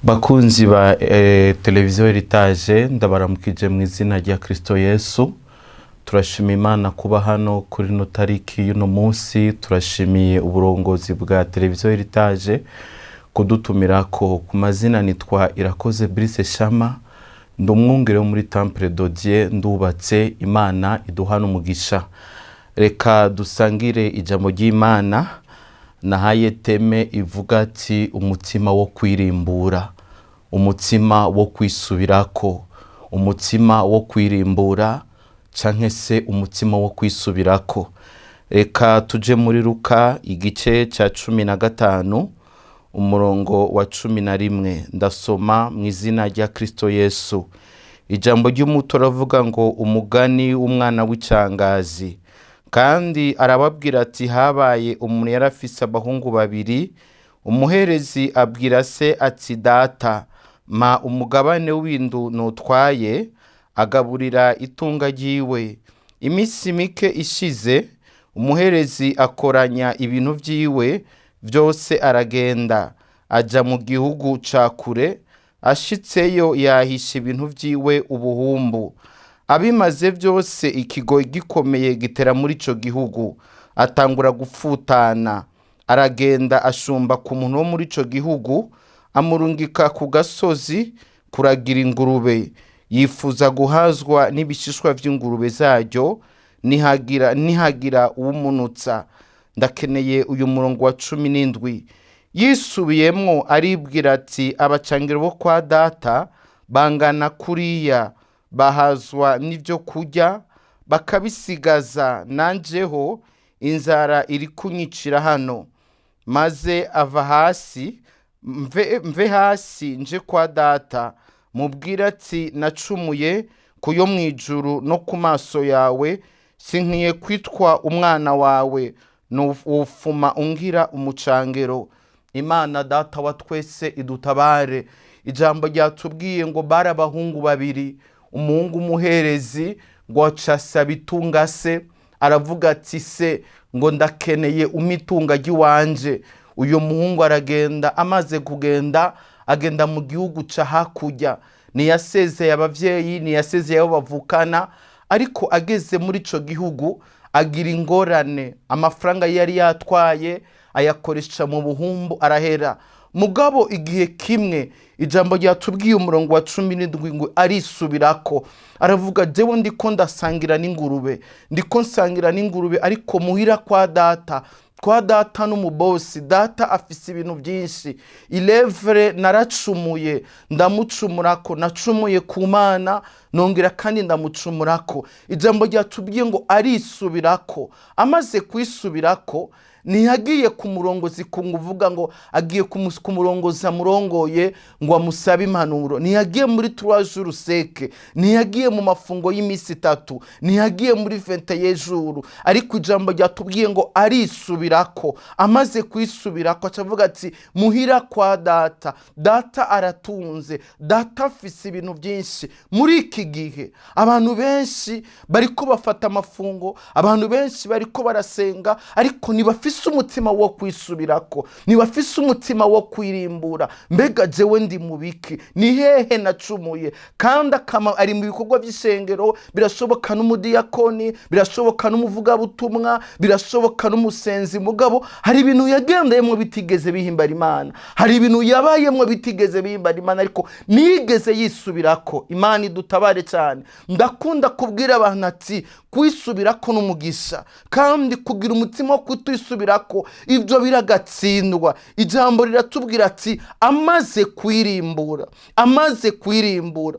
Bakunzi ba televiziyo Heritage, ndabaramukije mu izina rya Kristo Yesu. Turashima Imana kuba hano kuri ino tariki y'uno munsi. Turashimiye uburongozi bwa televiziyo Heritage kudutumirako. Ku mazina nitwa Irakoze Brice Shama, ndi umwungere wo muri Temple de Dieu, ndubatse. Imana iduhana umugisha. Reka dusangire ijambo ry'Imana. Nahaye thème ivuga ati: "Umutima wo kwirimbura, umutima wo kwisubirako." Umutima wo kwirimbura canke se umutima wo kwisubirako. Reka tuje muri Luka igice ca 15, umurongo wa 11. Ndasoma mu izina rya Kristo Yesu. Ijambo ry'umuto ravuga ngo: "Umugani w'umwana w'icangazi. Kandi arababwira ati: Habaye umuntu yari afise abahungu babiri. Umuherezi abwira se ati: Data, mpa umugabane w'ibintu nutwaye. Agaburira itunga ryiwe. Iminsi mike ishize, umuherezi akoranya ibintu vyiwe vyose, aragenda aja mu gihugu ca kure. Ashitseyo yahisha ibintu vyiwe ubuhumbu. Abimaze vyose, ikigoyi gikomeye gitera muri ico gihugu, atangura gupfutana. Aragenda ashumba ku muntu wo muri ico gihugu, amurungika ku gasozi kuragira ingurube. Yifuza guhazwa n'ibishishwa vy'ingurube zaryo, nihagira uwumunutsa." Ndakeneye uyu murongo wa 17. "Yisubiyemwo aribwira ati: Abacangiro bo kwa data bangana kuriya bahazwa n'ibyo kurya bakabisigaza, nanjeho inzara iri kunyicira hano. Maze ava hasi, mve hasi nje kwa data, mubwire ati: Nacumuye ku yo mu ijuru no ku maso yawe, sinkwiye kwitwa umwana wawe, wufuma ungira umucangero." Imana Data wa twese idutabare. Ijambo ryatubwiye ngo bari abahungu babiri. Umuhungu umuherezi ngo acasaba itunga se, aravuga ati: "Se, ngo ndakeneye umitunga ry'iwanje." Uyu muhungu aragenda. Amaze kugenda, agenda mu gihugu ca hakurya. Ntiyasezeye abavyeyi, ntiyasezeye abo bavukana. Ariko ageze muri ico gihugu agira ingorane. Amafaranga yari yatwaye ayakoresha mu buhumbu, arahera. Mugabo igihe kimwe, ijambo ryatubwiye umurongo wa 17 ngo arisubirako, aravuga: "Jewe ndiko ndasangira n'ingurube, ndiko nsangira n'ingurube, ariko muhira kwa data, kwa data n'umubosi, data afise ibintu byinshi. Ilevre naracumuye, ndamucumurako, nacumuye ku Mana, nongera kandi ndamucumurako." Ijambo ryatubwiye ngo arisubirako. Amaze kwisubirako, ntiyagiye ku murongozi uvuga ngo agiye kumurongoza amurongoye ngo amusabe impanuro. Ntiyagiye muri trois jours secs, ntiyagiye mu mafungo y'iminsi 3, ntiyagiye muri 21 jours. Ariko ijambo ryatubwiye ngo arisubirako. Amaze kwisubirako, acavuga ati: "Muhira kwa data, data aratunze, data afise ibintu byinshi." Muri iki gihe abantu benshi bariko bafata amafungo, abantu benshi bariko barasenga, ariko ntibafise umutima wo kwisubirako, ntibafise umutima wo kwirimbura. Mbega jewe ndi mu biki? Ni hehe nacumuye? Kandi akama ari mu bikorwa by'isengero, birashoboka n'umudiyakoni, birashoboka n'umuvugabutumwa, birashoboka n'umusenzi. Mugabo hari ibintu yagendeyemo bitigeze bihimbara Imana, hari ibintu yabayemo bitigeze bihimbara Imana, ariko nigeze yisubirako. Imana idutabare cyane. Ndakunda kubwira abantu ati: "Kwisubirako n'umugisha, kandi kugira umutima wo kutisubirako ibyo biragatsindwa." Ijambo riratubwira ati: amaze kwirimbura, amaze kwirimbura,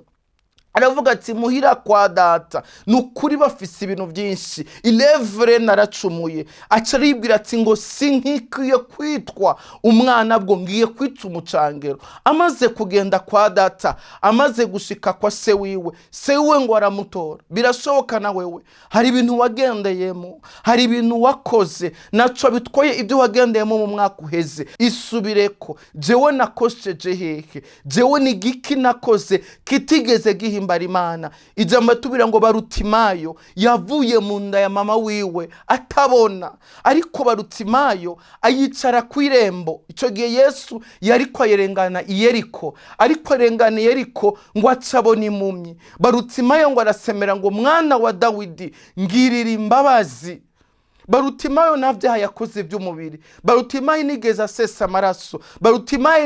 aravuga ati: "Muhira kwa data ni ukuri bafise ibintu byinshi, ilevure naracumuye." Aca aribwira ati ngo: "Sinkikwiye kwitwa umwana, bwo ngiye kwitwa umucangero." Amaze kugenda kwa data, amaze gushika kwa se wiwe, se wiwe ngo aramutora. Birashoboka na wewe hari ibintu wagendeyemo, hari ibintu wakoze, naco bitwaye ibyo wagendeyemo mu mwaka uheze. Isubireko: jewe nakosheje hehe? Jewe ni igiki nakoze kitigeze gihimbara bihimbara Imana. Ijambo tubwira ngo Barutimayo yavuye mu nda ya mama wiwe atabona, ariko Barutimayo ayicara ku irembo. Icyo gihe Yesu yariko ayerengana i Yeriko, ariko arengana i Yeriko ngo acabona impumyi. Barutimayo ngo arasemera ngo: "Mwana wa Dawidi, ngirira imbabazi." Barutimayo nta byaha yakoze by'umubiri. Barutimayo nigeze asesa amaraso. Barutimayo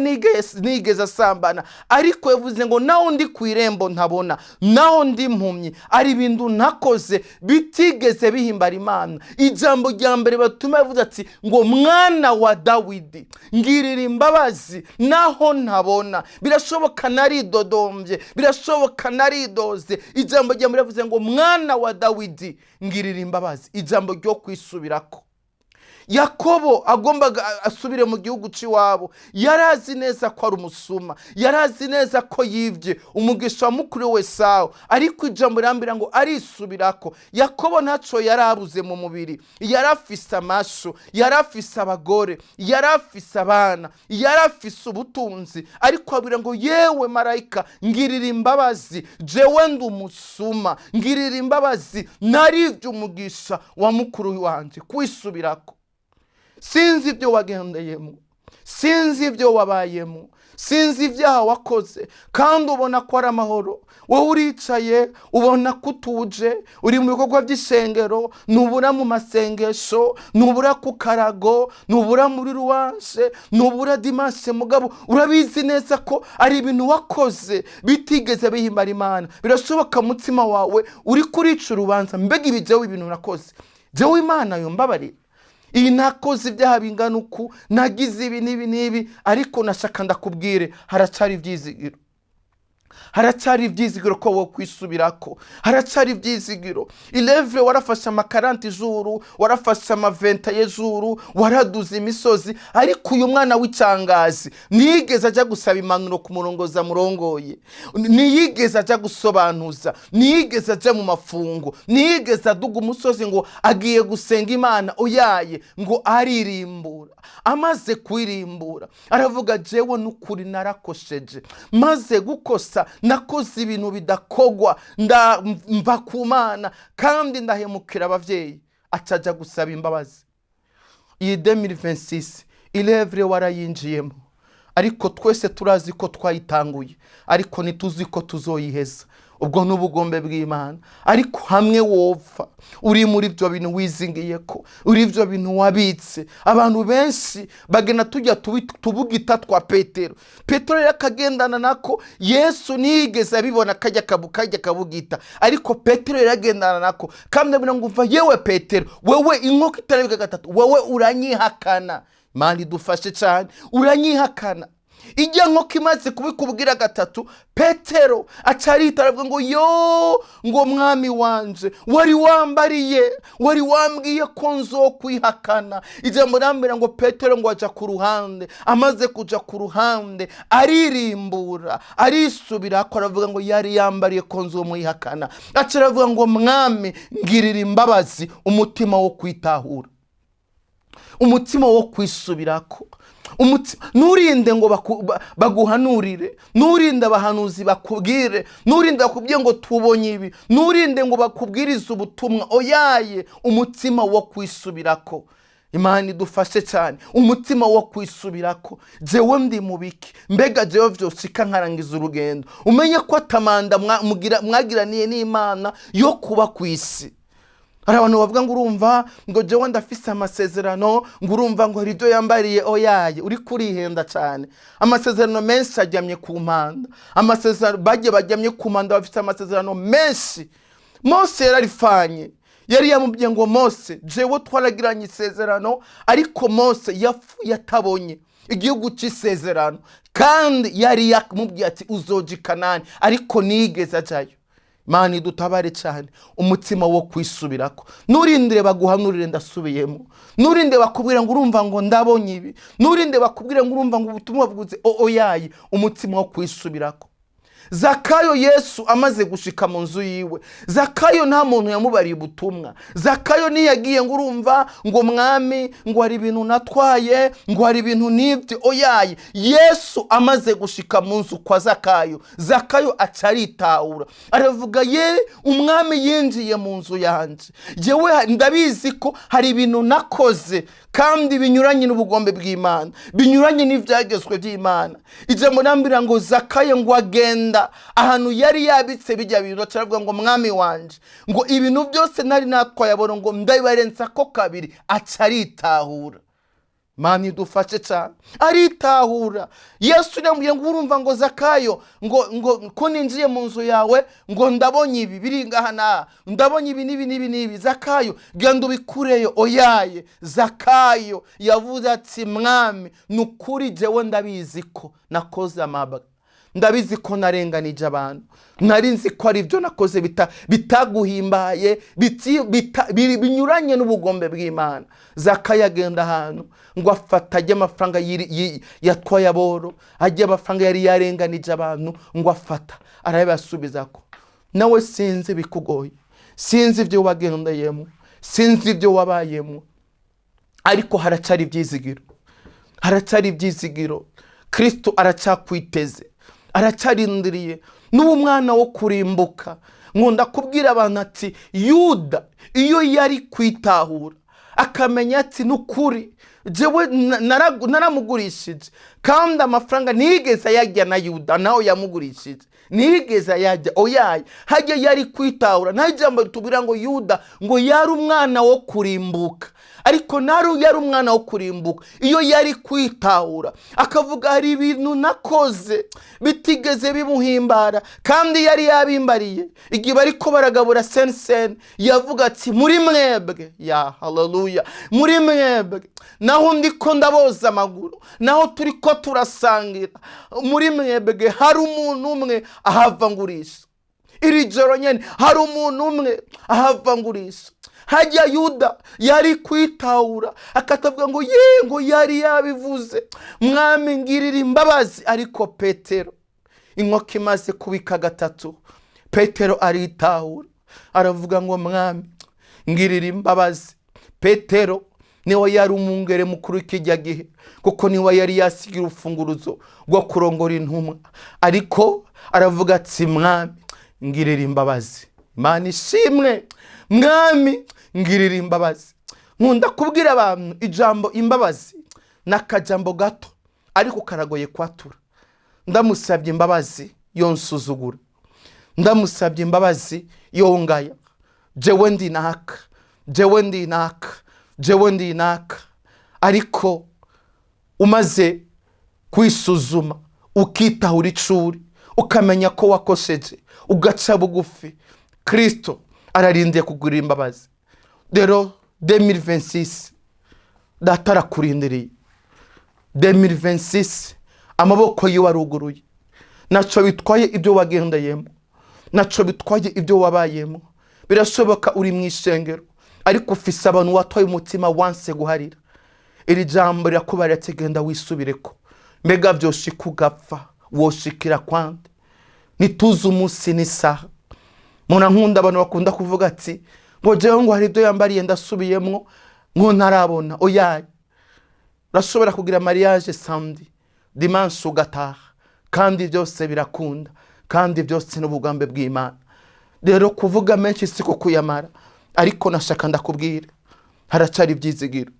nigeze asambana, ariko yavuze ngo: "Naho ndi ku irembo ntabona, naho ndi impumyi, ari ibintu ntakoze bitigeze bihimbara Imana." Ijambo rya mbere batuma yavuze ati ngo: "Mwana wa Dawidi, ngirira imbabazi, naho ntabona." Birashoboka naridodombye, birashoboka naridoze. Ijambo rya mbere yavuze ngo: "Mwana wa Dawidi, ngirira imbabazi." Ijambo ryo kwisubirako. Yakobo agombaga asubire mu gihugu cy'iwabo. Yari azi neza ko ari umusuma, yari azi neza ko yibye umugisha wa mukuru we Sawa, ariko ijambo rirambwira ngo arisubirako. Yakobo ntacyo yari abuze mu mubiri. Yari afise amashu, yari afise abagore, yari afise abana, yari afise ubutunzi, ariko abwira ngo: "Yewe marayika, ngirira imbabazi, jewe ndi umusuma, ngirira imbabazi, naribye umugisha wa mukuru wanjye." Kwisubirako. Sinzi ibyo wagendeyemo, sinzi ibyo wabayemo, sinzi ibyaha wakoze, kandi ubona ko ari amahoro. Wowe uricaye, ubona ko utuje, uri mu bikorwa by'isengero, ntubura mu masengesho, ntubura ku karago, ntubura muri louange, ntubura dimanche, mugabo urabizi neza ko ari ibintu wakoze bitigeze bihimbara Imana. Birashoboka umutima wawe uri kurica urubanza: "Mbega ibi jewe, ibintu nakoze jewe, Imana yombabarira? Iyi nakoze ibyaha bingana uku, nagize ibi n'ibi n'ibi." Ariko nashaka ndakubwire, haracyari ibyizigiro, haracyari ibyizigiro ko wowe kwisubirako, haracyari ibyizigiro. Ilevure warafashe ama 40 jours, warafashe ama 21 jours, waraduze imisozi, ariko uyu mwana w'icangazi ntiyigeze ajya gusaba impanuro ku murongozi amurongoye, ntiyigeze ajya gusobanuza, ntiyigeze ajya mu mafungo, ntiyigeze aduga umusozi ngo agiye gusenga Imana. Uyaye ngo aririmbura. Amaze kwirimbura aravuga: "Jewe n'ukuri narakosheje, maze gukosa nakoze ibintu bidakogwa, mva ku Mana kandi ndahemukira ababyeyi." Acajya gusaba imbabazi. Iyi 2026 irevure warayinjiyemo, ariko twese turazi ko twayitanguye, ariko ntituzi ko tuzoyiheza. Ubwo ni ubugombe bw'Imana. Ariko hamwe wopfa uri muri ibyo bintu wizingiye ko uri ibyo bintu wabitse, abantu benshi bagenda tujya tubugita twa Petero. Petero rero akagendana nako. Yesu ntiyigeze abibona kajya kajya kabugita, ariko Petero rero agendana nako. Kandi abona ngo: "Umva yewe Petero, wewe inkoko itarabika gatatu, wowe uranyihakana." Imana idufashe cyane. "Uranyihakana." Ijya nkoko imaze kubikubwira gatatu, Petero acarita aravuga ngo: "Yo," ngo, "mwami wanje, wari wambariye, wari wambwiye ko nzokwihakana." Ijambo rambwira ngo Petero ngo ajya ku ruhande. Amaze kuja ku ruhande aririmbura, arisubira ko, aravuga ngo yari yambariye ko nzomwihakana. Aca aravuga ngo: "Mwami, ngirira imbabazi." Umutima wo kwitahura, umutima wo kwisubirako, umutima. Nturinde ngo baguhanurire, nturinde abahanuzi bakubwire, nturinde bakubwire ngo tubonye ibi, nturinde ngo bakubwirize ubutumwa. Oyaye, umutima wo kwisubirako. Imana idufashe cyane. Umutima wo kwisubirako: jewe ndi mu biki? Mbega jewe vyoshika nkarangiza urugendo? Umenye ko atamanda mwagiraniye n'Imana yo kuba ku isi. Hari abantu bavuga ngo: "Urumva," ngo, "jewe ndafise amasezerano," ngo, "urumva," ngo, "hari ibyo yambariye." Oyaye, uri kurihenda cyane. Amasezerano menshi ajyamye ku mpanda. Amasezerano bagiye bajyamye ku mpanda, bafite amasezerano menshi. Mose yararifanye, yari yamubwiye ngo: "Mose, jewe twaragiranye isezerano." Ariko Mose yapfuye atabonye igihugu cy'isezerano, kandi yari yamubwiye ati: "Uzoja i Kanani," ariko ntiyigeze ajyayo. Imana idutabare cyane. Umutima wo kwisubirako. Nturindire baguhanurire, ndasubiyemo, nturinde bakubwira ngo: "Urumva," ngo, "ndabonye ibi." Nturinde bakubwira ngo: "Urumva," ngo, "ubutumwa bwuze." Oyaye, umutima wo kwisubirako. Zakayo, Yesu amaze gushika mu nzu yiwe, Zakayo nta muntu yamubariye ubutumwa. Zakayo ntiyagiye ngo urumva ngo mwami, ngo hari ibintu natwaye, ngo hari ibintu n'ibyo. Oyaye, Yesu amaze gushika mu nzu kwa Zakayo, Zakayo aca aritahura, aravuga: "Ye, umwami yinjiye mu nzu yanjye. Jewe ndabizi ko hari ibintu nakoze kandi binyuranye n'ubugombe bw'Imana, binyuranye n'ibyagezwe by'Imana." Ijambo nambwira ngo Zakayo ngo agenda ahantu yari yabitse bijya bintu, aravuga ngo: "Mwami wanje, ngo ibintu byose nari natwaye abona, ngo ndabibarenza ko kabiri." Aca aritahura. Mani idufashe cyane. Aritahura. Yesu yamubwiye ngo: "Urumva ngo Zakayo, ngo ko ninjiye mu nzu yawe, ngo ndabonye ibi biri ngaha n'aha, ndabonye ibi n'ibi n'ibi n'ibi. Zakayo, genda ubikureyo." Oyaye, Zakayo yavuze ati: "Mwami, ni ukuri jewe ndabizi ko nakoze amabwa, ndabizi ko narenganije abantu, nari nzi ko ari ibyo nakoze bitaguhimbaye, binyuranye n'ubugombe bw'Imana." Zakayo agenda ahantu ngo afata ajye amafaranga yatwaye aboro, ajye amafaranga yari yarenganije abantu, ngo afata arayabasubiza. Ko nawe sinzi bikugoye, sinzi ibyo wagendeyemo, sinzi ibyo wabayemo, ariko haracyari ibyizigiro, haracyari ibyizigiro. Kirisito aracyakwiteze, aracyarindiriye. N'ubu mwana wo kurimbuka, nkunda kubwira abantu ati: "Yuda iyo yari kwitahura akamenya ati n'ukuri jewe naramugurishije, kandi amafaranga ntiyigeze ayajya na Yuda nawe yamugurishije ntiyigeze ayajya." Oyaye, hajya yari kwitahura. Nta jambo ritubwira ngo Yuda ngo yari umwana wo kurimbuka, ariko nari yari umwana wo kurimbuka. Iyo yari kwitahura akavuga: "Hari ibintu nakoze bitigeze bimuhimbara," kandi yari yabimbariye igihe bariko baragabura seniseni, yavuga ati: "Muri mwebwe," ya haleluya, "muri mwebwe naho ndiko ndaboza amaguru, naho turi ko turasangira, muri mwebwe hari umuntu umwe ahava ngurisha iri joro nyine, hari umuntu umwe ahava ngurisha." Hajya Yuda yari kwitahura akatavuga ngo ye, ngo yari yabivuze: "Mwami, ngirira imbabazi." Ariko Petero, inkoko imaze kubika gatatu, Petero aritahura, aravuga ngo: "Mwami, ngirira imbabazi." Petero niwe yari umwungere mukuru w'ikijya gihe, kuko niwe yari yasigira urufunguruzo rwo kurongora intumwa, ariko aravuga ati: "Mwami, ngirira imbabazi." Imana ishimwe. "Mwami, ngirira imbabazi." Nkunda kubwira abantu ijambo imbabazi ni akajambo gato ariko karagoye kwatura. Ndamusabye imbabazi yonsuzugura, ndamusabye imbabazi yongaya, jewe ndi naka, jewe ndi naka, jewe ndi naka. Ariko umaze kwisuzuma, ukitahura icuri, ukamenya ko wakosheje, ugaca bugufi, Kirisito ararindiye kugurira imbabazi. Rero 2026 data arakurindiriye. 2026 amaboko yiwe aruguruye. Ntacyo bitwaye ibyo wagendeyemo, ntacyo bitwaye ibyo wabayemo. Birashoboka uri mu ishengero ariko ufise abantu watoye umutima wanse guharira. Iri jambo rirakubarira ati: "Genda wisubire." Ko mbega byoshika ugapfa, woshikira kwande? Ntituzi umunsi n'isaha. Nkunda abantu bakunda kuvuga ati ngo jewe ngo hari ibyo yambariye, ndasubiyemwo, ngo ntarabona. Oyaye, urashobora kugira mariage samedi, dimanche ugataha, kandi byose birakunda, kandi byose n'ubugambe bw'Imana. Rero kuvuga menshi siko kuyamara, ariko nashaka ndakubwira haracari ibyizigiro.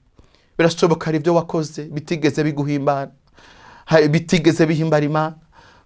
Birashoboka hari ibyo wakoze bitigeze biguhimbara, bitigeze bihimbara Imana,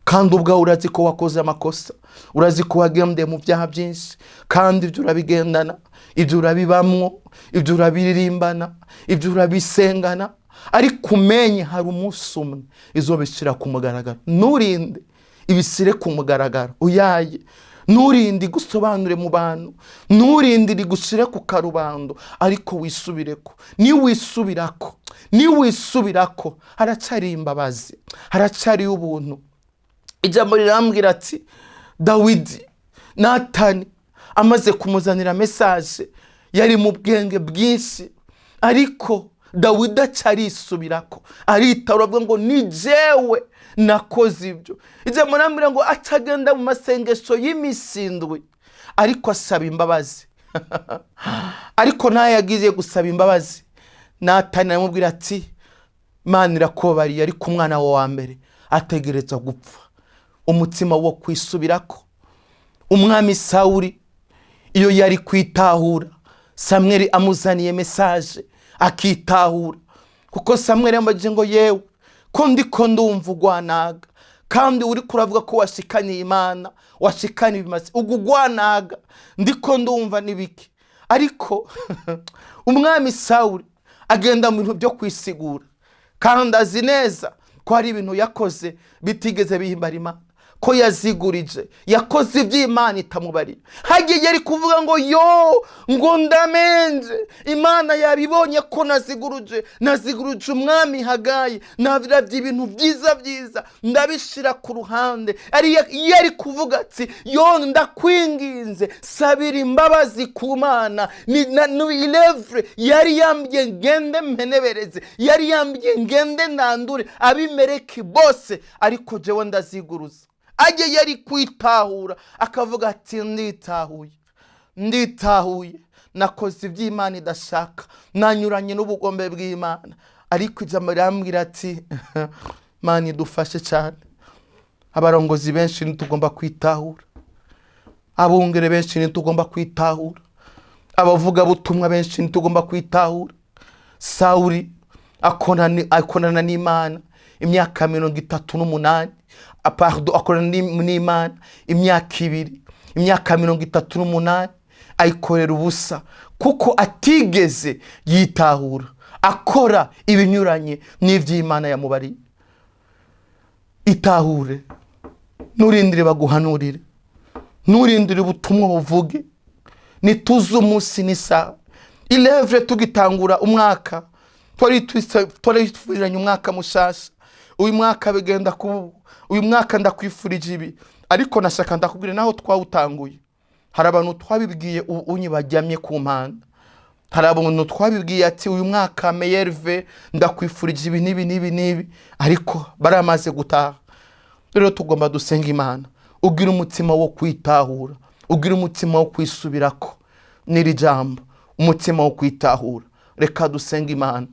kandi ubwawe urazi ko wakoze amakosa, urazi ko wagendeye mu byaha byinshi, kandi ibyo urabigendana, ibyo urabibamwo, ibyo urabiririmbana, ibyo urabisengana. Ariko umenye hari umunsi umwe izobishyira ku mugaragaro. Nturinde ibisire ku mugaragaro, uyaye, nturinde igusobanure mu bantu, nturinde rigushyire ku karubando, ariko wisubireko. Niwisubirako, niwisubirako, haracyari imbabazi, haracyari ubuntu. Ijambo rirambwira ati Dawidi, Natani amaze kumuzanira message, yari mu bwenge bwinshi, ariko Dawidi aca arisubirako, aritahura, avuga ngo ni jewe nakoze ibyo. Ijambo rambwira ngo acagenda mu masengesho y'imisi 7, ariko asaba imbabazi. Ariko nayo yagiye gusaba imbabazi, Natani aramubwira ati Imana irakubabariye, ariko umwana wawe wa mbere ategerezwa gupfa. Umutima wo kwisubirako. Umwami Sawuri iyo yari kwitahura, Samweli amuzaniye message akitahura, kuko Samweli yamubajije ngo yewe ko ndiko ndumva ugwanaga, kandi uri kuravuga ko washikaniye Imana, washikaniye ibimasi, ubwo ugwanaga ndiko ndumva n'ibiki? Ariko umwami Sawuri agenda mu bintu byo kwisigura, kandi azi neza ko hari ibintu yakoze bitigeze bihimbara Imana, ko yazigurije, yakoze iby'Imana itamubariye. Hagiye yari kuvuga ngo yo ngo ndamenje, Imana yabibonye ko naziguruje, naziguruje umwami Hagayi, nabiravye ibintu byiza byiza ndabishira ku ruhande. Yari kuvuga ati yo ndakwinginze sabira imbabazi ku Mana, ni ilevre yari yambwiye ngende mpenebereze, yari yambwiye ngende ndandure abimereki bose, ariko jewe ndaziguruza. Ajye yari kwitahura akavuga ati nditahuye, nditahuye, nakoze iby'Imana idashaka, nanyuranye n'ubugombe bw'Imana. Ariko ijambo rirambwira ati Mana idufashe cyane. Abarongozi benshi ntitugomba kwitahura, abungere benshi ntitugomba kwitahura, abavugabutumwa benshi ntitugomba kwitahura. Sawuri akonana n'Imana imyaka 38, pardon, akorana n'Imana imyaka 2, imyaka 38 ayikorera ubusa, kuko atigeze yitahura, akora ibinyuranye n'iby'Imana yamubariye. Itahure, nturindire baguhanurire, nturindire ubutumwa buvuge. Ntituzi umunsi n'isaha. Ilevre tugitangura umwaka twari twifuriranye umwaka mushasha. Uyu mwaka bigenda kuba, uyu mwaka ndakwifurije ibi, ariko nashaka ndakubwira naho twawutanguye hari abantu twabibwiye ubu unyi bajyamye ku mpanda. Hari abantu twabibwiye ati uyu mwaka meyerve ndakwifurije ibi n'ibi n'ibi n'ibi, ariko baramaze gutaha. Rero tugomba dusenga Imana ugira umutima wo kwitahura, ugira umutima wo kwisubirako n'iri jambo, umutima wo kwitahura. Reka dusenga Imana.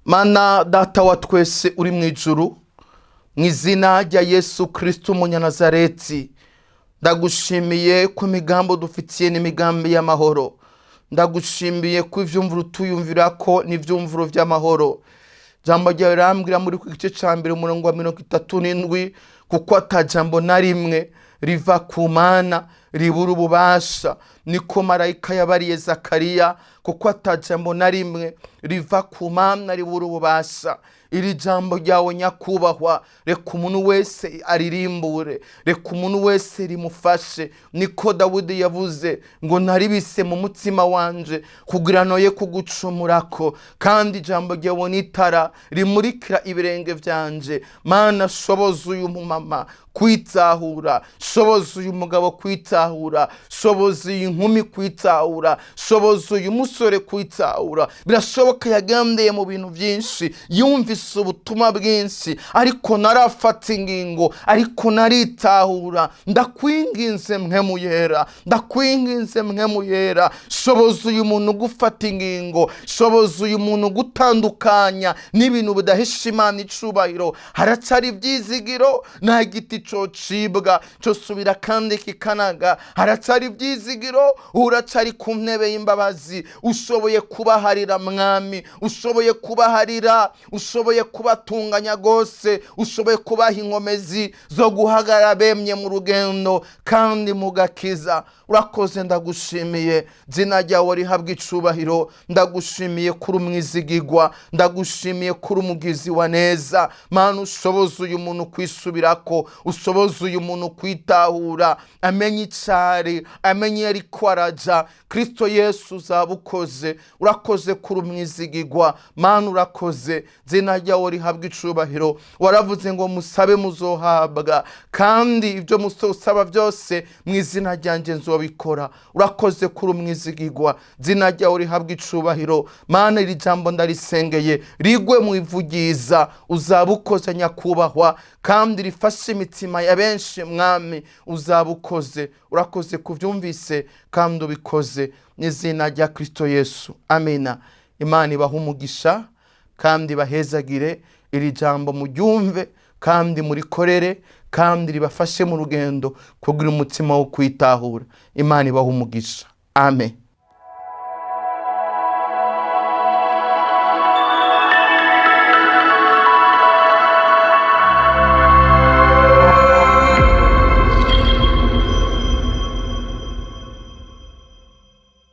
Mana Data wa twese uri mu ijuru, mu izina rya Yesu Kristo umunyanazareti, ndagushimiye ko imigambi dufitiye n'imigambi y'amahoro. Ndagushimiye ko ivyumviro utuyumvira ko n'ivyumviro vy'amahoro. Jambo ryawe rirambwira muri ku gice ca mbere umurongo wa 37, kuko ata jambo na rimwe riva ku Mana ribura ububasha. Niko marayika yabariye Zakariya, kuko ata jambo na rimwe riva ku Mana ribura ububasha. Iri jambo ryawe nyakubahwa, reka umuntu wese aririmbure, reka umuntu wese rimufashe. Niko Dawidi yavuze ngo naribise mu mutima wanje kugira noye kugucumurako, kandi ijambo ryawe n'itara rimurikira ibirenge vyanje. Mana, shoboza uyu mumama kwitahura, shoboza uyu mugabo kwitahura, shoboza iyi nkumi kwitahura, shoboza uyu musore kwitahura. Birashoboka yagendeye mu bintu byinshi, yumvise ubutumwa bwinshi, ariko narafata ingingo, ariko naritahura. Ndakwinginze Mpwemu Yera, ndakwinginze Mpwemu Yera, shoboza uyu muntu gufata ingingo, shoboza uyu muntu gutandukanya n'ibintu bidahisha Imana icubahiro. Haracari ibyizigiro, nta giti cocibwa cosubira kandi kikanaga. Haracari ibyizigiro, uracari ku ntebe y'imbabazi, ushoboye kubaharira Mwami, ushoboye kubaharira, ushoboye kubatunganya rwose, ushoboye kubaha inkomezi zo guhagarara bemye mu rugendo kandi mugakiza. Urakoze, ndagushimiye, zina ryawe rihabwa icubahiro. Ndagushimiye kuri umwizigigwa, ndagushimiye kuri umugizi wa neza. Mana, ushoboza uyu muntu kwisubirako, ushoboza uyu muntu kwitahura, amenye icyaha yakoze, amenye icyo icari, amenye iyo ariko araja. Kristo Yesu, uzaba ukoze. Urakoze kuri umwizigigwa. Mana, urakoze, zina ryawe rihabwa icubahiro. Waravuze ngo musabe muzohabwa, kandi ibyo musaba byose mu izina ryanjye nzobikora. Urakoze kuri umwizigigwa, zina ryawe rihabwa icubahiro. Mana, iri jambo ndarisengeye rigwe mu ivugiza. Uzaba ukoze, nyakubahwa, kandi rifashe imitima ya benshi. Mwami, uzaba ukoze. Urakoze kubyumvise kandi ubikoze mu izina rya Kristo Yesu, amina. Imana ibahe umugisha kandi bahezagire. Iri jambo muryumve kandi murikorere, kandi ribafashe mu rugendo kugira umutima wo kwitahura. Imana ibahe umugisha, amen.